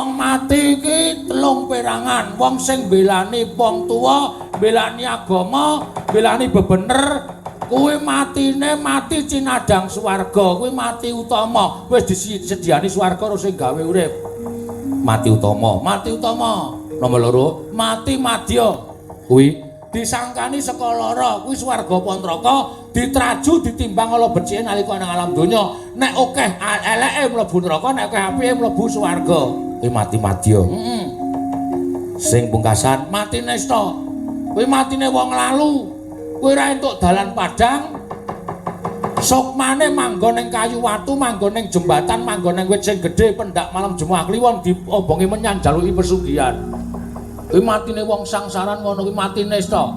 Wong mati iki telung perangan, wong sing mbelani wong tuwa, mbelani agama, mbelani bebener, kuwi matine mati cinadang swarga, kuwi mati utama, wis disediani swarga karo sing gawe urip. Mati utama, mati utama. Nomor loro, mati madya. Kuwi disangkani saka lara, kuwi swarga apa neraka, diteraju ditimbang ala becike nalika nang alam donya. Nek akeh eleke mlebu neraka, nek akeh apike mlebu swarga. Kuwi mati madya. Heeh. Sing pungkasan mati nesta. Kuwi matine wong lalu. Kuwi ora entuk dalan padhang. Sukmane manggon ning kayu watu, manggon ning jembatan, manggon ning wit sing gedhe, pendak malam Jemuah Kliwon diobongi menyan jaluki pesugihan. Kuwi matine wong sangsaran ngono kuwi mati nesta.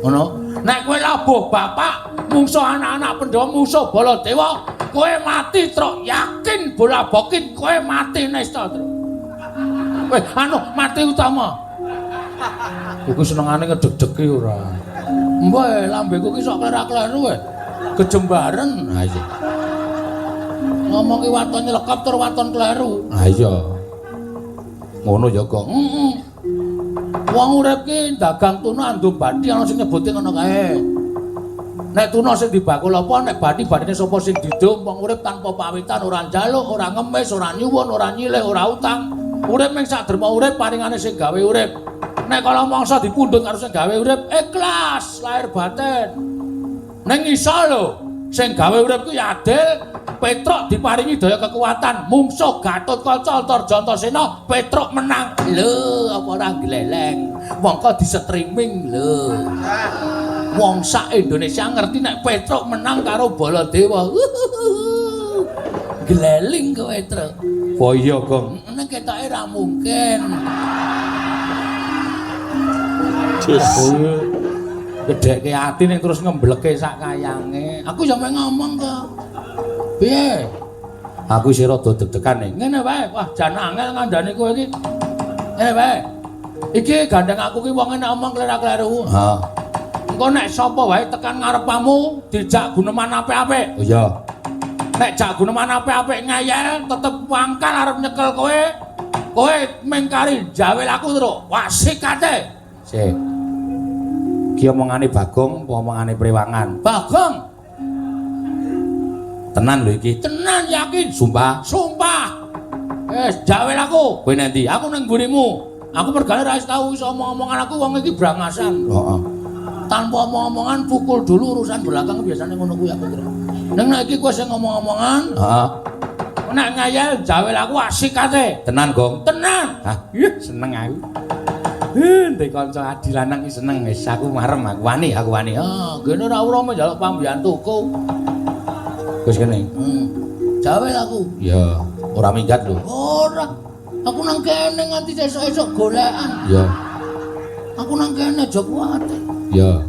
Ngono. Nek kowe labuh bapak, mungsuh anak-anak Pandhawa, mungsuh Baladewa, kowe mati truk yakin bola bokin kowe mati nesta truk. Weh, anu mati utama. Iku senengane ngedeg-degi ora. Mbah, lambeku ki sok kleru-kleru eh. Kejembaren. Ha iya. Ngomong ki waton nyelekap tur waton kleru. Ha iya. Ngono ya, Gong. Heeh. Wong urip ki dagang tuna andum bathi ana sing nyebute ngono kae. Nek tuna sing dibakul apa, nek bathi bathine sapa sing didum, wong urip tanpa pawitan, ora njaluk, ora ngemis, ora nyuwun, ora nyilih, ora utang. Urip ming sak derma urip paringane sing gawe urip. Nek kala mangsa dipundhut karo sing gawe urip, ikhlas lahir batin. Ning iso lho, sing gawe urip kuwi adil, Petruk diparingi daya kekuatan, mungsuh Gatotkaca Antarja Antasena, Petruk menang. Lho, apa ora gleleng? Mongko di streaming lho. Wong sak Indonesia ngerti nek Petruk menang karo Baladewa. Gleling kowe, Truk. Oh iya, Gong. Nek ketoke ra mungkin. Jus. Gedhekke ati ning terus ngembleke sak kayange. Aku sampe ngomong kok. Piye? Aku isih rada deg-degan ning. Ngene wae. Wah, jan angel ngandani kowe iki. Ngene wae. Iki gandeng aku ki wong nek omong kleru-kleru. Ha. Engko nek sapa wae tekan ngarepamu dijak guneman apik-apik. Oh iya. Nek jak guneman apik-apik ngeyel tetep wangkal arep nyekel kowe. Kowe mengkari jawel aku terus. Wah, sikate. Sik. Ki omongane Bagong apa omongane Prewangan? Bagong. Tenan lho iki. Tenan yakin. Sumpah. Sumpah. Wis jawel aku. Kowe nanti, aku ning mburimu. Aku mergane ra tau iso omong-omongan aku wong iki brangasan. Heeh. Tanpa omong-omongan pukul dulu urusan belakang biasanya ngono kuwi aku kira. Ning nek iki kowe sing ngomong-omongan, heeh. Nek ngeyel jawel aku asikate. Tenan, Gong. Tenan. Hah, ih seneng aku. Ndek kanca adi lanang iki seneng wis aku marem aku wani aku wani. Ah, gene ora ora njaluk pambiyantuku. Wis kene. Jawel aku. Iya, ora minggat lho. Ora. Aku nang kene nganti esuk-esuk golekan. Iya. Aku nang kene aja kuwatir. Iya.